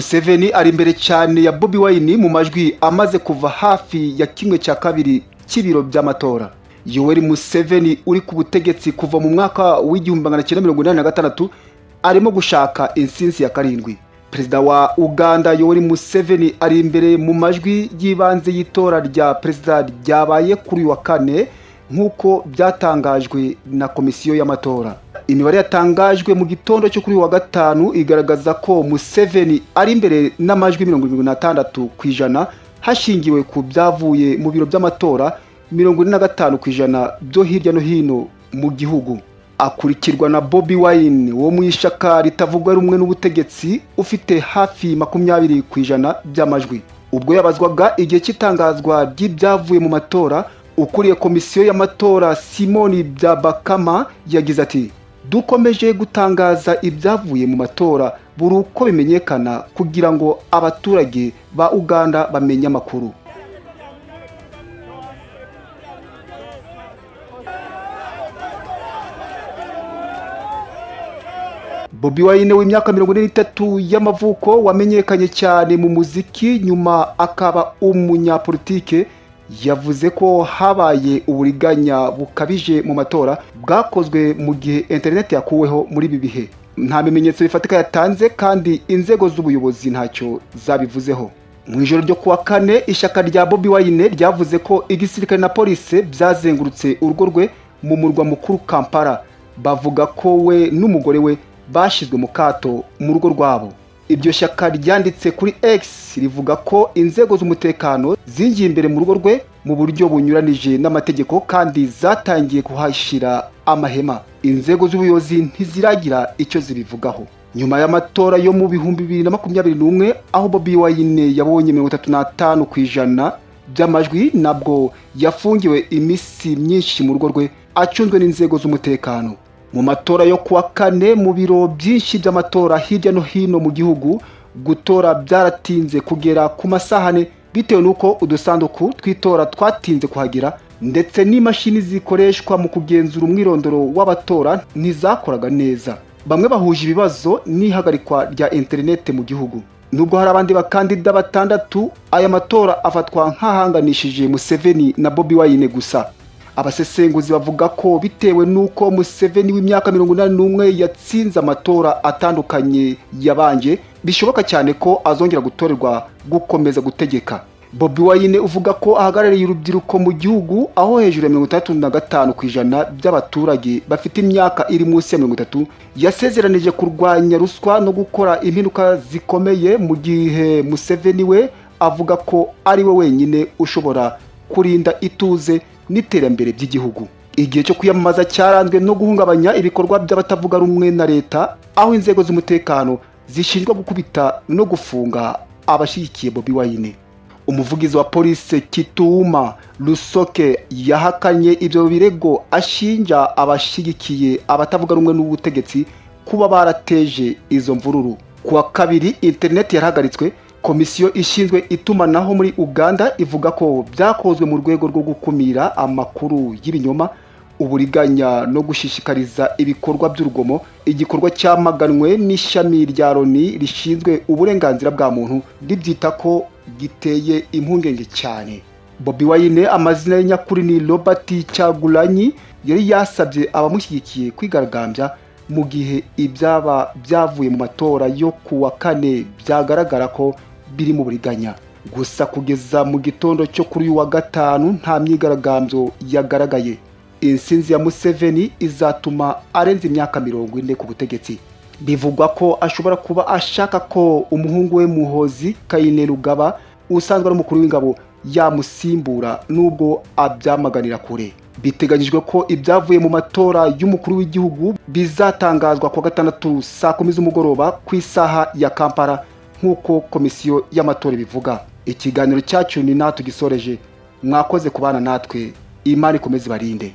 Museveni ari imbere cyane ya Bobi Wine mu majwi amaze kuva hafi ya 1/2 cy'ibiro by'amatora. Yoweri Museveni uri ku butegetsi kuva mu mwaka w'1986 arimo gushaka intsinzi ya karindwi. Perezida wa Uganda Yoweri Museveni ari imbere mu majwi y'ibanze y'itora rya perezida ryabaye kuri uyu wa kane, nk'uko byatangajwe na komisiyo y'amatora. Imibare yatangajwe mu gitondo cyo kuri uyu wa gatanu igaragaza ko Museveni ari imbere n'amajwi 76% hashingiwe ku byavuye mu biro by'amatora 45% byo hirya no hino mu gihugu. Akurikirwa na Bobi Wine wo mu ishyaka ritavugwa rumwe n'ubutegetsi, ufite hafi 20% by'amajwi. Ubwo yabazwaga igihe cy'itangazwa ry'ibyavuye mu matora, ukuriye komisiyo y'amatora Simoni Byabakama yagize ati: "Dukomeje gutangaza ibyavuye mu matora buri uko bimenyekana kugira ngo abaturage ba Uganda bamenye amakuru." Bobi Wine w'imyaka 43 y'amavuko, wamenyekanye cyane mu muziki nyuma akaba umunyapolitike, yavuze ko habaye uburiganya bukabije mu matora bwakozwe mu gihe interineti yakuweho muri ibi bihe. Nta bimenyetso bifatika yatanze kandi inzego z'ubuyobozi ntacyo zabivuzeho. Mu ijoro ryo kuwa kane, ishyaka rya Bobi Wine ryavuze ko igisirikare na polisi byazengurutse urugo rwe mu murwa mukuru Kampala, bavuga ko we n'umugore we bashyizwe mu kato mu rugo rwabo. Iryo shyaka ryanditse kuri X rivuga ko inzego z'umutekano zinjiye imbere mu rugo rwe mu buryo bunyuranije n'amategeko kandi zatangiye kuhashyira amahema. Inzego z'ubuyobozi ntiziragira icyo zibivugaho. Nyuma y'amatora yo mu 2021, aho Bobi Wine yabonye 35% by'amajwi, nabwo yafungiwe iminsi myinshi mu rugo rwe acunzwe n'inzego z'umutekano. Mu matora yo kuwa kane, mu biro byinshi by'amatora hirya no hino mu gihugu, gutora byaratinze kugera ku masaha 4 bitewe n'uko udusanduku tw'itora twatinze kuhagera, ndetse n'imashini zikoreshwa mu kugenzura umwirondoro w'abatora ntizakoraga neza. Bamwe bahuje ibibazo n'ihagarikwa rya interinete mu gihugu. Nubwo hari abandi bakandida batandatu, aya matora afatwa nk'ahanganishije Museveni na Bobi Wine gusa. Abasesenguzi bavuga ko bitewe n'uko Museveni w'imyaka 81 yatsinze amatora atandukanye yabanje, bishoboka cyane ko azongera gutorerwa gukomeza gutegeka. Bobi Wine uvuga ko ahagarariye urubyiruko mu gihugu, aho hejuru ya 65% by'abaturage bafite imyaka iri munsi ya 30, yasezeranije kurwanya ruswa no gukora impinduka zikomeye, mu gihe Museveni we avuga ko ari we wenyine ushobora kurinda ituze n'iterambere by'igihugu. Igihe cyo kwiyamamaza cyaranzwe no guhungabanya ibikorwa by'abatavuga rumwe na leta, aho inzego z'umutekano zishinjwa gukubita no gufunga abashyigikiye Bobi Wine. Umuvugizi wa polisi Kituuma Rusoke yahakanye ibyo birego, ashinja abashyigikiye abatavuga rumwe n'ubutegetsi kuba barateje izo mvururu. Kuwa kabiri interineti yarahagaritswe. Komisiyo ishinzwe itumanaho muri Uganda ivuga ko byakozwe mu rwego rwo gukumira amakuru y'ibinyoma, uburiganya no gushishikariza ibikorwa by'urugomo, igikorwa cyamaganwe n'ishami rya Loni rishinzwe uburenganzira bwa muntu, ribyita ko giteye impungenge cyane. Bobi Wine, amazina ye nyakuri ni Robert Kyagulanyi, yari yasabye abamushyigikiye kwigaragambya mu gihe ibyaba byavuye mu matora yo kuwa kane byagaragara ko biri mu buriganya. Gusa kugeza mu gitondo cyo kuri uyu wa gatanu nta myigaragambyo yagaragaye. Intsinzi ya Museveni izatuma arenza imyaka 40 ku butegetsi. Bivugwa ko ashobora kuba ashaka ko umuhungu we Muhozi Kainerugaba, usanzwe ari umukuru w'ingabo, yamusimbura, nubwo abyamaganira kure. Biteganyijwe ko ibyavuye mu matora y'umukuru w'igihugu bizatangazwa kuwa gatandatu saa 10 z'umugoroba ku isaha ya Kampala, nk'uko komisiyo y'amatora ibivuga. Ikiganiro cyacu ni natwe gisoreje. Mwakoze kubana natwe, Imana ikomeze ibarinde.